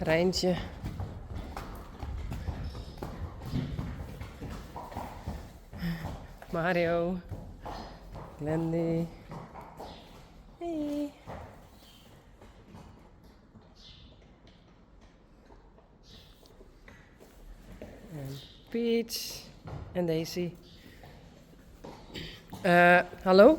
Reintje. Mario. Glendy. Hey. En Peach. En Daisy. Hallo?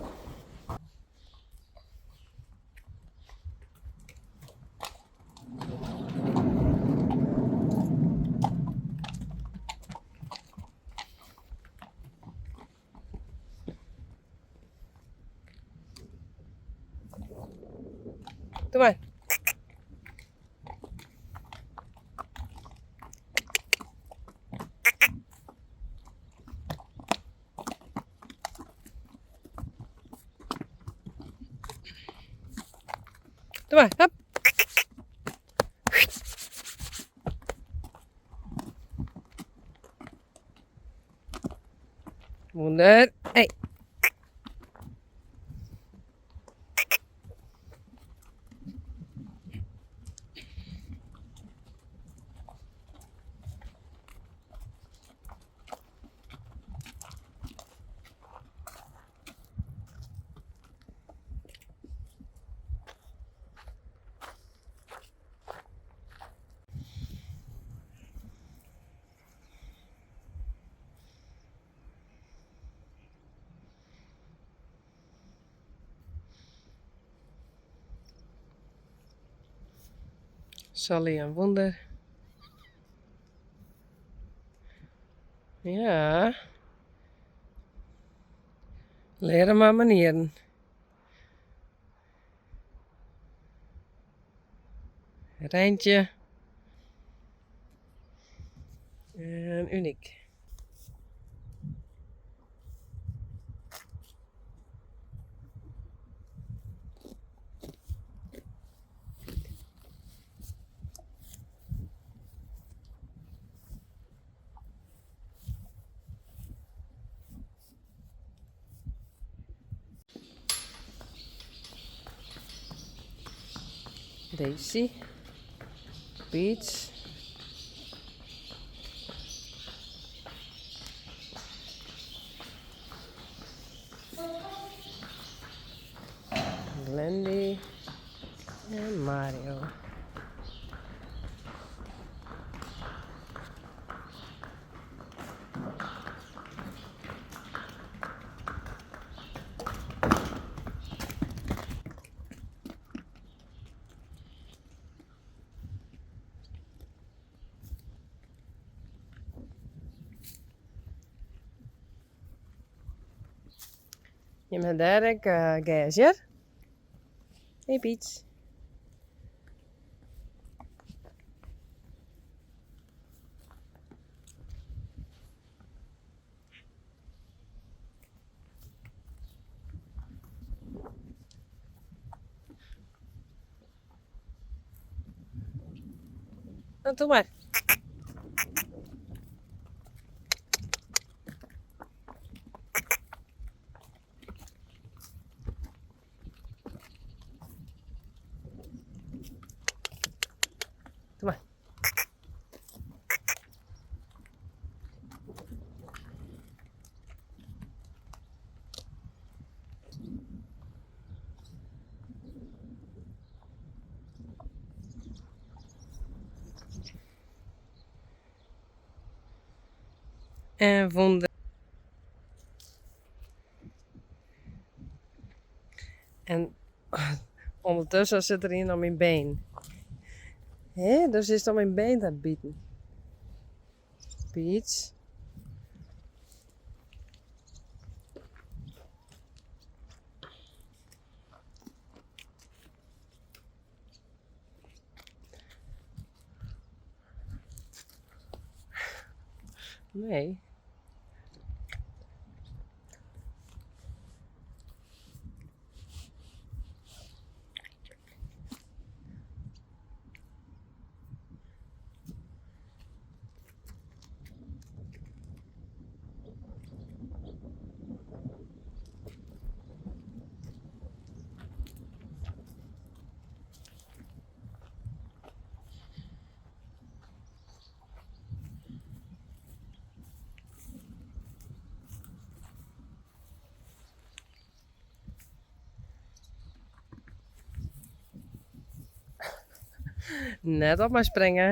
Doe mar. Doe mar, hup. Wûnder. Hey. Sally en Wûnder. Ja. Leare mar manieren. Reintje. En Uniek. Daisy, Peach. Glendy en Mario. Jim ha dêr ek gers, hear. Hey Peach. No, doe mar. Doe mar. En wûnder. En ûndertusken sit der ien oan myn been. Hè, do sitst oan myn been te biten. Peach. Nee. Net op my springe.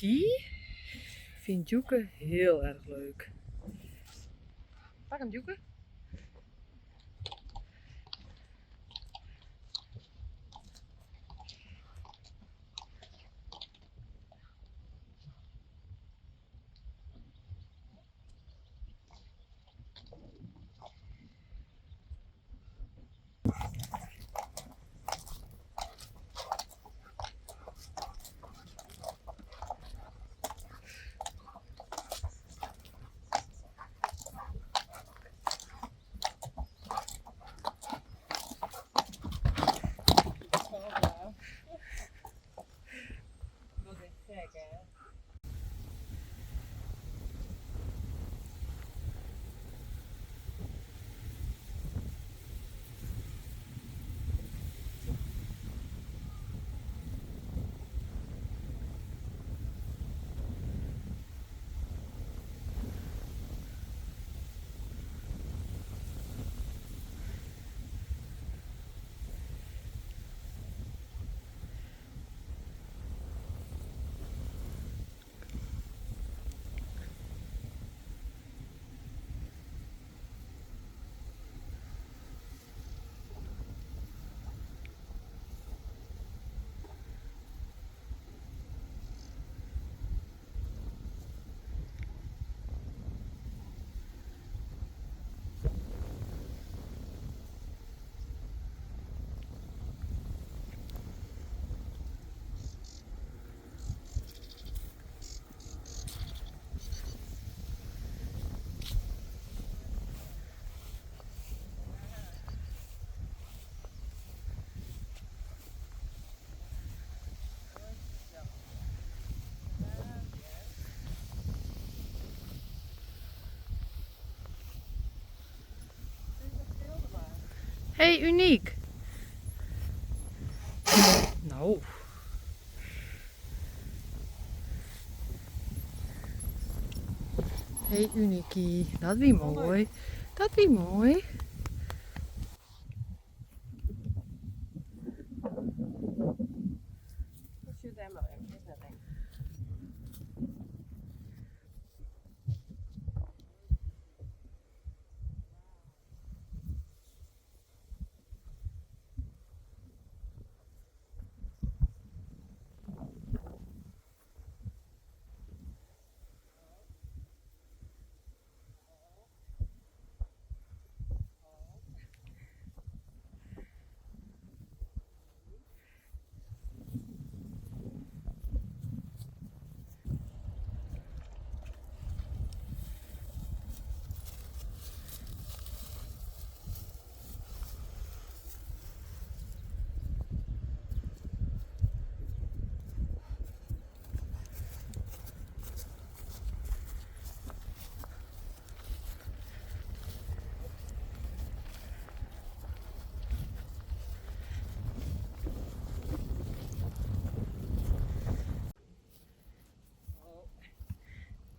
Dy fynt Djoeke hiel erch leuk. Pak him, Djoeke. Hey, Uniek. No. Hey, Unikie. Dat wie moai. Dat wie moai.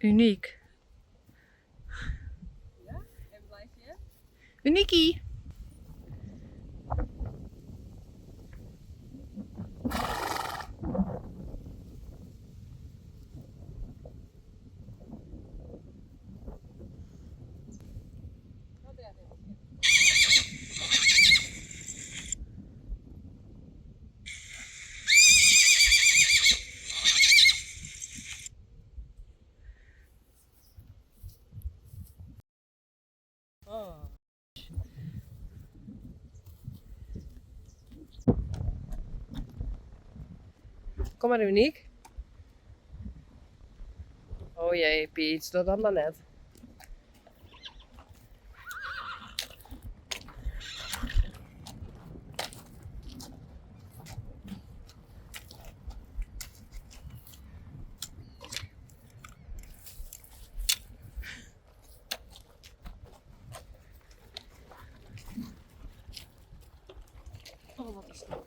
Uniek. Ja, even blijf je. Uniekie. Kom mar Uniek. Oh jee, Piet, doch dat mar net. Oh, wat is dat?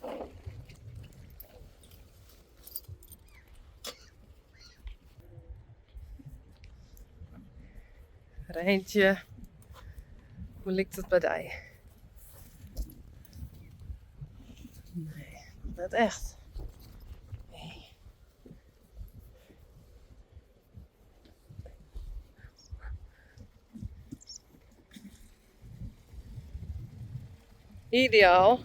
Reintje, hoe liket it by dy? Nee, net echt. Nee. Ideaal.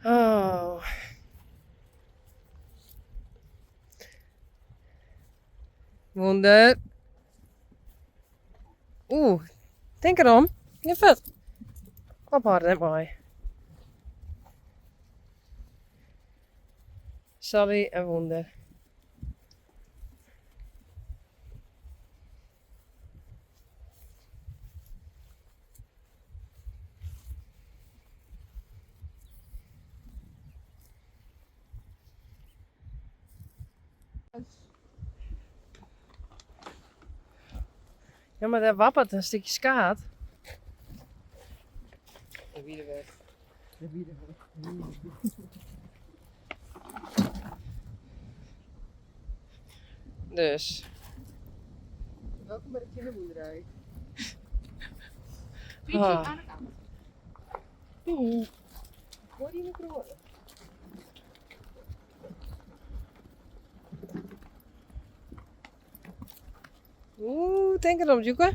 Oh. Wûnder. Oeh, tink derom. Gean fuort. Ophâlde net mei. Sally en Wûnder. Ja, mar dêr wappert in stikje skaad. De wie der wer. De wie der wer. Dus. Welkom by de kinderboerderij. Ah. Aan de kant. Doei. Gooi die in de kroon. Oeh, tink derom, Djoeke.